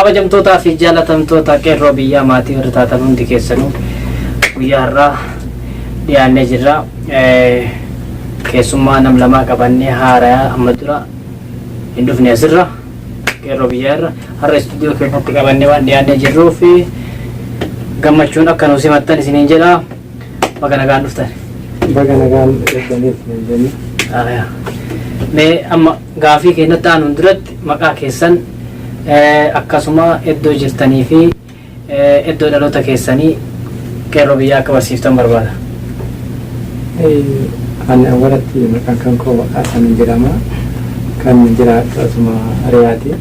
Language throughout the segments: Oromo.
Kabajamtootaa fi jaalatamtoota Qeerroo Biyyaa maatii warri taatan hundi keessanuu guyyaa har'aa dhiyaannee jirra. Keessummaa nam lamaa qabannee haarayaa amma dura hin dhufne asirra Qeerroo Biyyaa irra har'a istuudiyoo keenyatti qabannee waan dhiyaannee jirruuf gammachuun akka nu simattan isiniin jedha. Baga nagaan dhuftan. Baga nagaan eegganiif hin jenne. Mee amma gaafii keenyatti aanuun duratti maqaa keessan akkasuma iddoo jirtanii fi iddoo dhaloota keessanii Qeerroo Biyyaa akka barsiiftan barbaada. Ani awwalatti maqaan kan koo Hasan jedhama. Kan jiraadhu asuma Riyaati.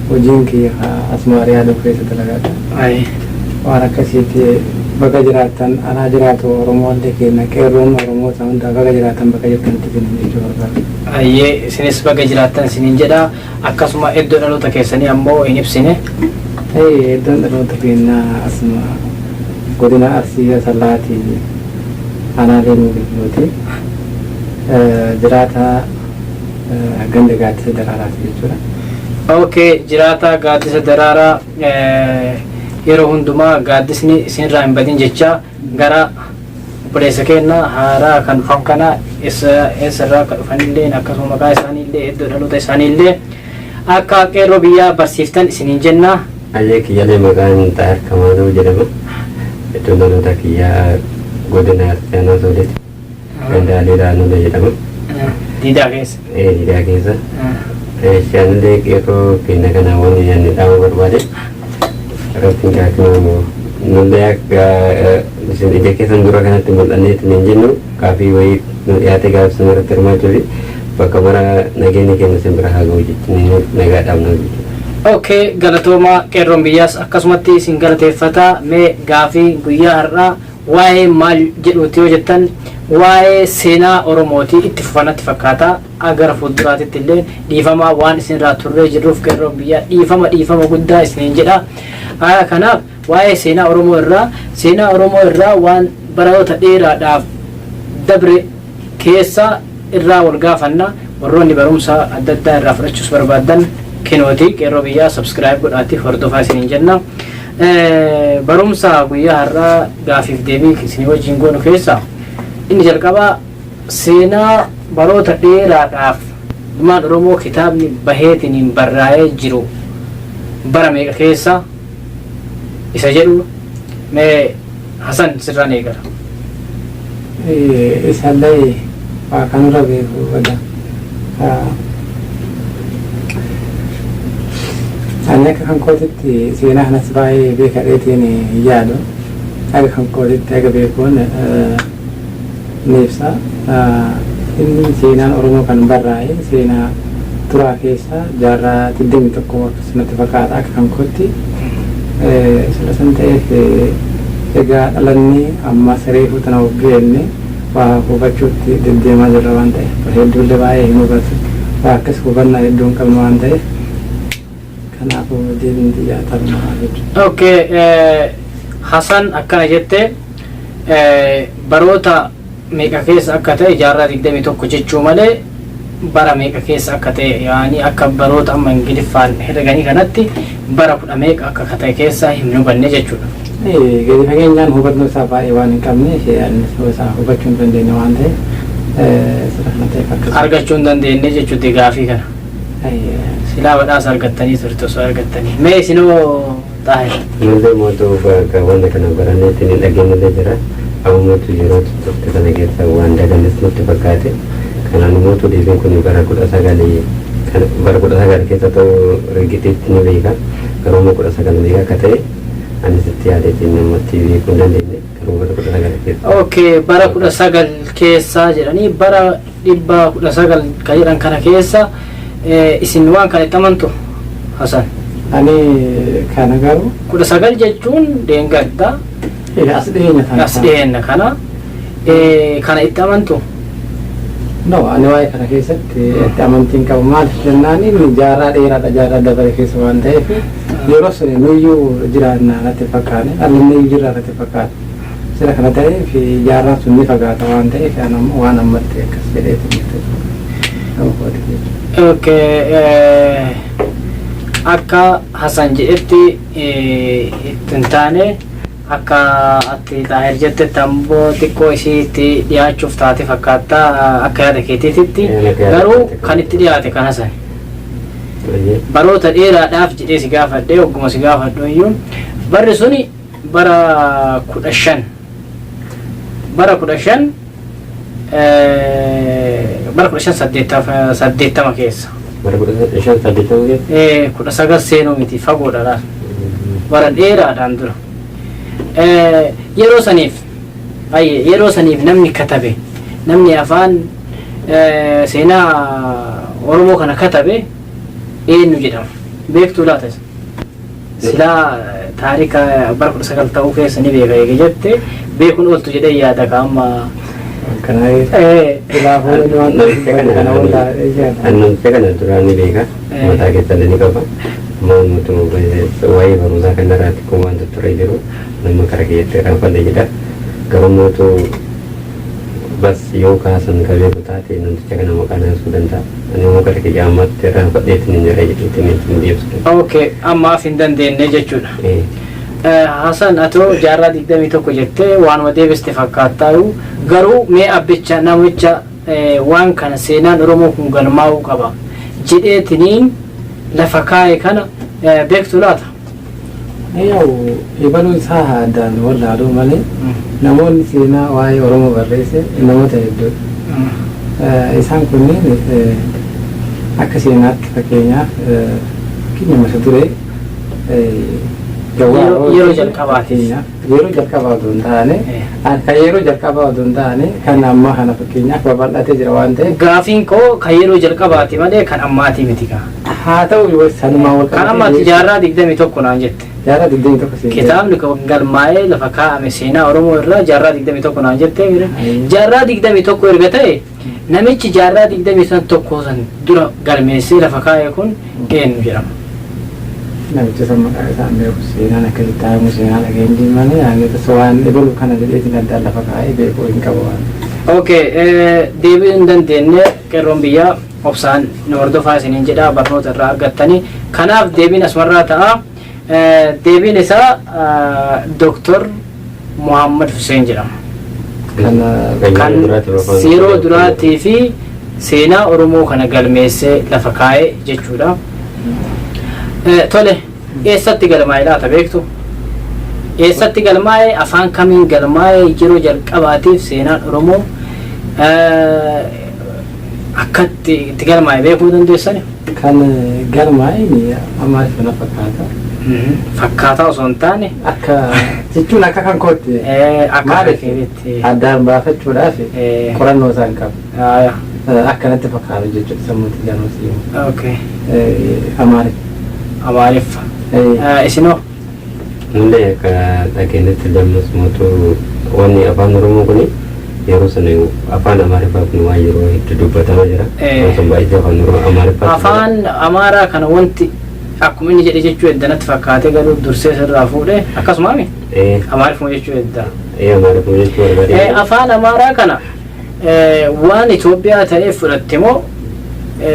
Hojiin kiyya asuma Riyaaduu keessa dalagaadha. Waan akkasiiti baga jiraattan anaa jiraatu Oromoolee keenya qeerroon Oromoota hundaa baga jiraattan bakka jirtanitti isiniin jechuu barbaada. Ayyee, isinis baga jiraattan isiniin jedha. Akkasuma iddoo dhaloota keessanii ammoo hin ibsine. Iddoon dhaloota keenyaa asuma godina Arsii Asallaati aanaa Leemuu Bilbilooti. Jiraataa ganda Gaaddisa Daraaraati jechuudha. Okay, jiraataa Gaaddisa Daraaraa, yeroo hundumaa gaaddisni isinirraa hin badin jechaa gara obboleessa keenya haaraa kan dhufan kana eessarraa akka dhufanillee akkasuma maqaa isaaniillee iddoo dhaloota isaaniillee akka Qeerroo Biyyaa barsiiftan isiniin jenna. Ayyee, kiyyalee maqaan Xaahir Kamaaluu jedhama. Iddoon dhaloota kiyyaa godina Arsii Aanaa Sooleeti. Ganda Aliilaa Nulee jedhama. Diidaa keessa. Diidaa keessa. Shaanillee qeerroo keenya kana wanni ani dhaamuu barbaade irratti hin nullee akka isin ija keessan dura kanatti mul'anneetti hin jennu gaafii wayii nu dhiyaate gaafii sana irratti hirmaachuu fi bakka mara nageenya keenya isin bira haa ga'u jechuun nagaa dhaabna jechuudha. Okay, galatoomaa. Qeerroon Biyyaas akkasumatti isin galateeffata. Mee gaafii guyyaa har'aa waa'ee maal jedhuuti yoo jettan, waa'ee seenaa Oromooti itti fufanatti fakkaata. Gara fuulduraatitti illee dhiifamaa waan isinirraa turree jirruuf Qeerroon Biyyaa dhiifama dhiifama guddaa isiniin jedha. Kanaaf waa'ee seenaa Oromoo irraa, seenaa Oromoo irraa waan baroota dheeraadhaaf dabre keessa irraa wal gaafanna. Warroonni barumsa adda addaa irraa fudhachuus barbaadan kinooti Qeerroo Biyyaa subscribe godhaati hordofaa isiniin jenna. Barumsa guyyaa har'aa gaafiif deebii isinii wajjin goonu keessa inni jalqabaa seenaa baroota dheeraadhaaf ilmaan Oromoo kitaabni baheetiniin barraa'ee jiru bara meeqa keessa isa jedhu mee Hasan sirraan eegala. Isallee waa kanarra beeku bada. Ani akka kan kootitti seenaa kanas baay'ee beekadheetiin hin yaadu. Akka kan kootitti akka beekuun ni ibsa. Inni seenaan Oromoo kan barraa'e seenaa turaa keessa jaarraa 21 akkasumatti fakkaata akka kan kootti. Sila san ta'eef egaa dhalanni amma reefuu tana geenne waa hubachuutti deddeemaa jirra waan ta'eef hedduullee baay'ee hin hubatu. Waa akkas hubannaa hedduu hin qabnu waan ta'eef kanaafuu deebiin xiyyaa talumaa jechuudha. Okay, Hasan akkana jette, baroota meeqa keessa akka ta'e jaarraa 21 jechuu malee bara meeqa keessa akka ta'e, yaani akka baroota amma Ingiliffaan herreganii kanatti bara kudha meeqa akka ta'e keessa hin hubanne jechuudha. Gadi fageenyaan hubannoo isaa baay'ee waan hin qabneef isaa hubachuu hin dandeenye waan ta'eef sira kana ta'eef akkasuma. Argachuu hin dandeenye jechuutti gaafii kana. Silaa badhaasa argattanii turte osoo argattanii. Mee isinoo, Xaahir? Nullee mootuu bakka wanta kana baranneetti ni dhageenyallee jira. Ammootu yeroo turte sana keessa waan daganis nutti fakkaate. Kanaan mootu deebiin kun bara 19 bara 19 keessa ta'uu rigitiitti ni beeka. Garuu immoo 19 meeqa akka ta'e anis itti yaadeetiin namatti beekuu hin dandeenye. Garuu bara 19 keessa. Okay, bara 19 keessa jedhanii bara 19 kan jedhan kana keessa isin waan kana itti amantu, Hasan? Ani kana garuu 19 jechuun deengadda. As dhiyeenya kana. As dhiyeenya kana. Kana itti amantu? No, ani waa'ee kana keessatti itti amantiin qabu. Maaliif jennaan, inni jaarraa dheeraadha, jaarraa dabare keessa waan ta'eef yeroo sun nuyyuu jiraannaa natti fakkaane, dhalli nuyyuu jirraa natti fakkaate. Sira kana ta'eef jaarraan sun ni fagaata waan ta'eef ani ammoo waan ammatti akkas jedheeti murteessu. Nama kooti jechuudha. Okay, Akka Hasan jedhetti itti hin taane, akka ati Xaahir jettetti ammoo xiqqoo isii itti dhiyaachuuf taate fakkaata akka yaada keetiititti. Garuu kan itti dhiyaate kan Hasan. Baroota dheeraadhaaf jedhee si gaafadhe. Ogguma si gaafadhu iyyuu barri suni bara 15, bara 15, bara 1580 keessa. Bara 1580 keessa? 19 seenuu miti, fagoodha laal. Bara dheeraadhaan dura. Yeroo saniif ayyee yeroo saniif namni katabe, namni afaan seenaa Oromoo kana katabe eenyu jedhama? Beektuu laata isa? Silaa taarika bara 19 ta'uu keessa ni beeka eege jette, beekuun ooltu jedhee yaada ka amma. Namicha kana duraan ni beeka. Mataa keessallee ni qaba. Amma waa'ee barumsaa kanarraa xiqqoo wanta ture jiru nama kara keessatti irraanfadhe jedha. Garuu mootu bas yoo kaasan ka beeku taate namticha kana maqaa naasuu danda'a. Ani immoo gara kiyya ammatti irraanfadheetiin hin jira jedheetiin ittiin deebisuu danda'a. Okay, ammaaf hin dandeenye jechuudha. Hasan, atoo jaarraa 21 jettee waanuma deebiste fakkaattaayu, garuu mee abbicha namicha waan kana seenaan Oromoo kun galmaa'uu qaba jedheetiniin lafa kaa'e kana beektu laata? Yaa'u ibaluu isaa addaan wallaaluu malee namoonni seenaa waa'ee Oromoo barreesse namoota hedduudha. Isaan kunneen akka seenaatti fakkeenyaaf fakkeenya mata duree Yeroo jalqabaatiif. Yeroo jalqabaa otoo hin taane, kan yeroo jalqabaa otoo hin taane, kan ammaa kana fakkeenyaaf babal'atee jira waan ta'eef. Gaafiin koo kan yeroo jalqabaati malee kan ammaatii miti kaa. Haa ta'u, sanumaa wal Kan ammaatti jaarraa 21 naan jette. Jaarraa 21 seenaa. Kitaabni kan galmaa'ee lafa kaa'ame seenaa Oromoo irraa jaarraa 21 naan jettee mire. Jaarraa 21 erga ta'e, namichi jaarraa 21 san dura galmeessee lafa kaa'e kun eenyu jedhama? Namicha san maqaa isaa hin beeku. Seenaan akkasitti taa'amu seenaa dhageenye malee ani waan ibalu kana jedheetiin addaan lafa kaa'ee beekuu hin qabu waan. Okay, deebi'uu hin dandeenye. Qeerroon biyyaa obsaan nu hordofaa isiniin jedha, barnoota irraa argattanii. Kanaaf deebiin asumarraa ta'a. Deebiin isaa Dooktor Muhammad Hussein jedhama. Kan Kan yeroo duraatii fi seenaa Oromoo kana galmeessee lafa kaa'e jechuudha. Tole, eessatti galmaa'e laata, beektu? Eessatti galmaa'e? Afaan kamiin galmaa'e? Yeroo jalqabaatiif seenaan Oromoo akkatti itti galmaa'e beekuu dandeessani? Kan galmaa'e Amaariffa na fakkaata. Fakkaataa osoo hin taane. Akka jechuun akka kan kootti. Akka Maaliif fakkeetti. Addaan baafachuudhaaf qorannoo isaan qabu. Akkanatti fakkaatu jechuudha sammuutti jaanuu. Amaariffa. Amaariffa. Isinoo? Nullee akka dhageenyetti lammas mootuu wanni afaan Oromoo kuni yeroo sana afaan Amaariffaa kun waan yeroo hedduu dubbatamaa jira. Yeroo sun baay'ee afaan Oromoo Amaariffaa. Afaan Amaaraa kana wanti akkuma inni jedhe jechuu eddanatti fakkaatee, garuu dursee sirraa fuudhe akkasumaami? Amaariffuma jechuu edda. Amaariffuma jechuu barbaade. Afaan Amaaraa kana waan Itoophiyaa ta'eef fudhatte moo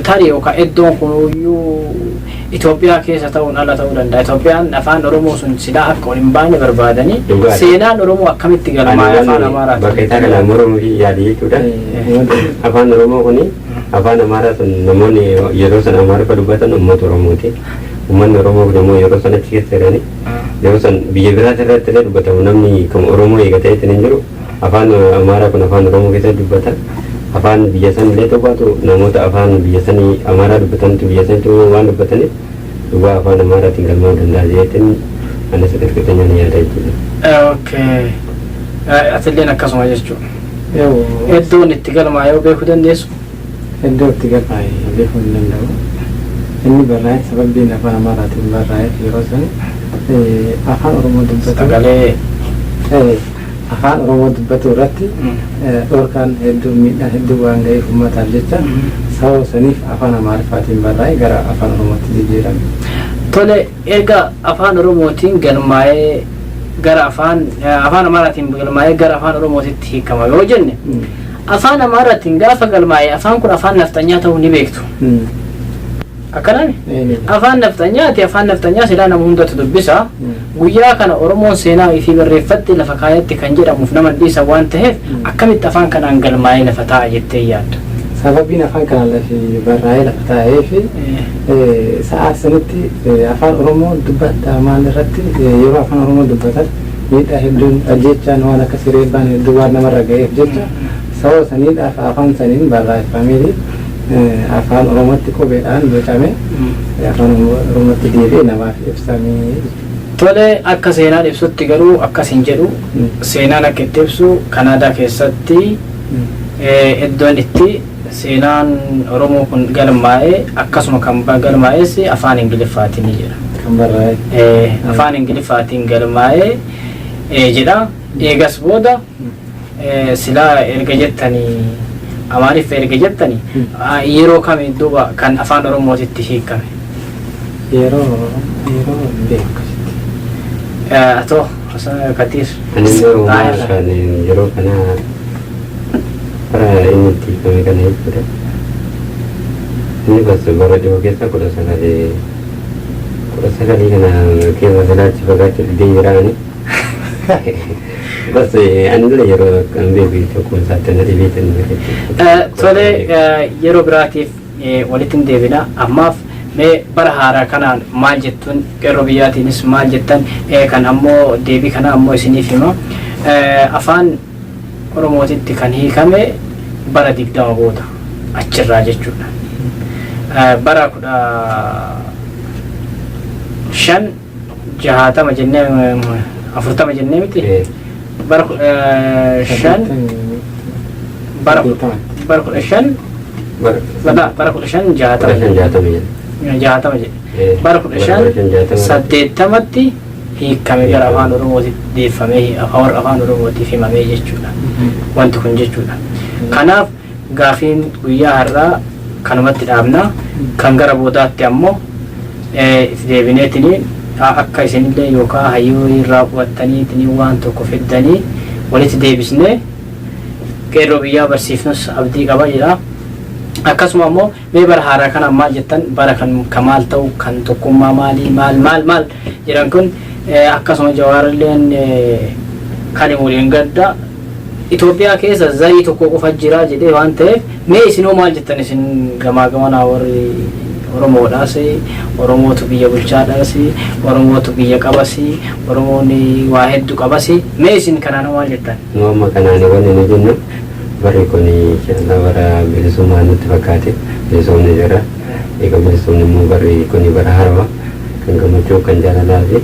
tarii yookaan iddoon kunuyyuu Itoophiyaa keessa ta'uun ala ta'uu danda'a? Itoophiyaan afaan Oromoo sun silaa akka ol hin baane barbaadanii seenaan Oromoo akkamitti galmaa'e afaan Amaaraa? Bakka isaa kana mormuu fi yaadi jechuudha. Afaan Oromoo kuni afaan Amaaraa sun namoonni yeroo sana Amaariffa dubbatan uummata Oromooti. Uummanni Oromoo kun immoo yeroo sana achi keessa jirani. Yeroo san biyya biraas irratti illee dubbatamu namni kan Oromoo eegatee ittiin hin jiru. Afaan Amaaraa kun afaan Oromoo keessatti dubbata. Afaan biyya san illee ta'uu baatu namoota afaan biyya sanii Amaaraa dubbatantu biyya sanitti waan dubbataniif dhugaa afaan Amaaraatiin galmaa'uu danda'a jedheetiin anis hirkitanyaan yaada jechuudha. Okay. Atilleen akkasuma jechuudha. Iddoon itti galmaa'e yoo beekuu dandeessu? Iddoo itti galmaa'e beekuu hin danda'u. Inni barraa'e sababiin afaan Amaaraatiin barraa'eef yeroo san afaan Oromoo dubbatu. Sagalee. Afaan Oromoo dubbatu irratti dhorkaan hedduu, miidhaan hedduu waan ga'eef uummataaf jecha sababa saniif afaan Amaariffaatiin barraa'e gara afaan Oromootti jijjiirame. Tole, erga afaan Oromootiin galmaa'ee gara afaan Amaaraatiin galmaa'ee gara afaan Oromootitti hiikama yoo jenne, afaan Amaaraatiin gaafa galmaa'e afaan kun afaan nafxanyaa ta'uu ni beektu. Akkanami? Afaan nafxanyaati. Afaan nafxanyaa silaa nama hundatu dubbisa. Guyyaa kana Oromoon seenaa ifii barreeffatte lafa kaayatti kan jedhamuuf nama dhiisa waan ta'eef akkamitti afaan kanaan galmaa'ee lafa taa'a jettee yaadda? Sababiin afaan kanaan lafi barraa'ee lafa taa'ee fi sa'aa sanitti afaan Oromoo dubbatta maal irratti yeroo afaan Oromoo dubbatan miidhaa hedduun ajjechaan waan akka sireebbaan hedduu waan namarra ga'eef jecha sababa saniidhaaf afaan saniin barraa'effameeti afaan Oromootti qubeedhaan bocame afaan Oromootti deebi'ee namaaf ibsamee. Tole, akka seenaan ibsutti garuu akkas hin jedhu. Seenaan akka itti ibsu Kanaadaa keessatti iddoon itti seenaan Oromoo kun galmaa'ee akkasuma kan galmaa'es afaan Ingiliffaatiin jedha. Kan barraa'e. Afaan Ingiliffaatiin galmaa'ee jedha. Eegas booda silaa erga jettanii Amaariffa erga jettanii yeroo kamii duuba kan afaan Oromootitti hiikame? Yeroo hin beeku akkasitti. Atoo Katiir. Ani illee uumaa kan yeroo kana bara inni itti hiikame kana jechuudha. Inni bas bara dhiyoo keessa 1919 kana keessa silaachi fagaachuu didee jiraani. Bas ani illee yeroo kan beeku tokko isaatti na dhibeetan. Tole, yeroo biraatiif walitti hin deebina. Ammaaf mee bara haaraa kanaan maal jettuun, qeerroo biyyaatiinis maal jettan? Kan ammoo deebii kana ammoo isiniif hima. Afaan Oromootitti kan hiikame bara 20 booda achirraa jechuudha. Bara 1560 jennee 40 jennee miti, bara 15 bara 15 bara 1560. 1560 jedha. 60 jedhe. Bara 1580tti hiikame, gara afaan Oromootitti deeffamee warra afaan Oromootiif himamee jechuudha. Wanti kun jechuudha. Kanaaf gaafiin guyyaa har'aa kanumatti dhaabna. Kan gara boodaatti ammoo itti deebineetini akka isinillee yookaan hayyuu irraa qubattaniitini waan tokko fiddanii walitti deebisnee qeerroo biyyaa barsiifnus abdii qaba jedha. Akkasuma ammoo mee bara haaraa kana maal jettan, bara kan ka maal ta'u, kan tokkummaa maalii maal maal maal jedhan kun, akkasuma Jawaarilleen kan waliin gadda Itoophiyaa keessa zarii tokko qofa jira jedhee waan ta'eef, mee isinoo maal jettan? Isin gamaa gamanaa warri Oromoodhaas, Oromootu biyya bulchaadhaas, Oromootu biyya qabas, Oromoon waa hedduu qabas, mee isin kanaan maal jettan? Nu amma kanaan wanni nu jennu barri kun inshallah bara bilisummaa nutti fakkaate, bilisoomni jira. Egaa bilisoomni immoo barri kun bara haarawaa kan gammachuu, kan jaalalaa fi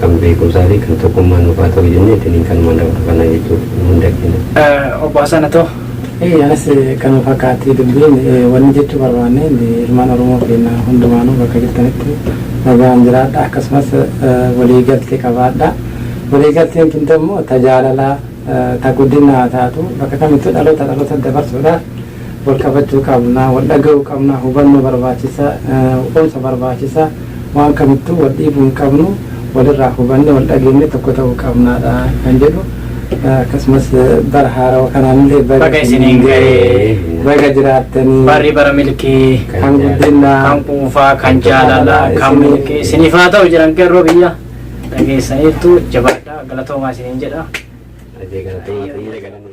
kan beekumsaa fi kan tokkummaa nuuf haa ta'u jennee ittiin kanuma dabarfannaa jechuudha hunda keenya. Obbo Hasan Atoo. Anas kanuma fakkaatti dubbiin. Wanni jechuu barbaanne ilmaan Oromoo keenya hundumaanuu bakka jirtanitti nagaan jiraadha, akkasumas waliigaltee qabaadha. Waliigalteen tun immoo tajaalalaa ta guddinaa taatu bakka kamittuu dhaloota dhaloota dabarsuudhaaf wal qabachuu qabna, wal dhaga'uu qabna, hubannoo barbaachisa, quumsa barbaachisa, waan kamittuu wal dhiibuu hin qabnu, walirraa hubanne wal dhageenye tokko ta'uu qabnaadha kan jedhu. Akkasumas bara haarawaa kanaanillee baga isiniin ga'e. Baga jiraattanii. Barri bara milkii, kan guddinaa, kan quufaa, kan jaalalaa, kan milkii isiniif haa ta'u jedhan qeerroo biyya. Dhageessaniirtu, jabaadhaa, galatoomaa isiniin jedha. Ajee galatoomaa.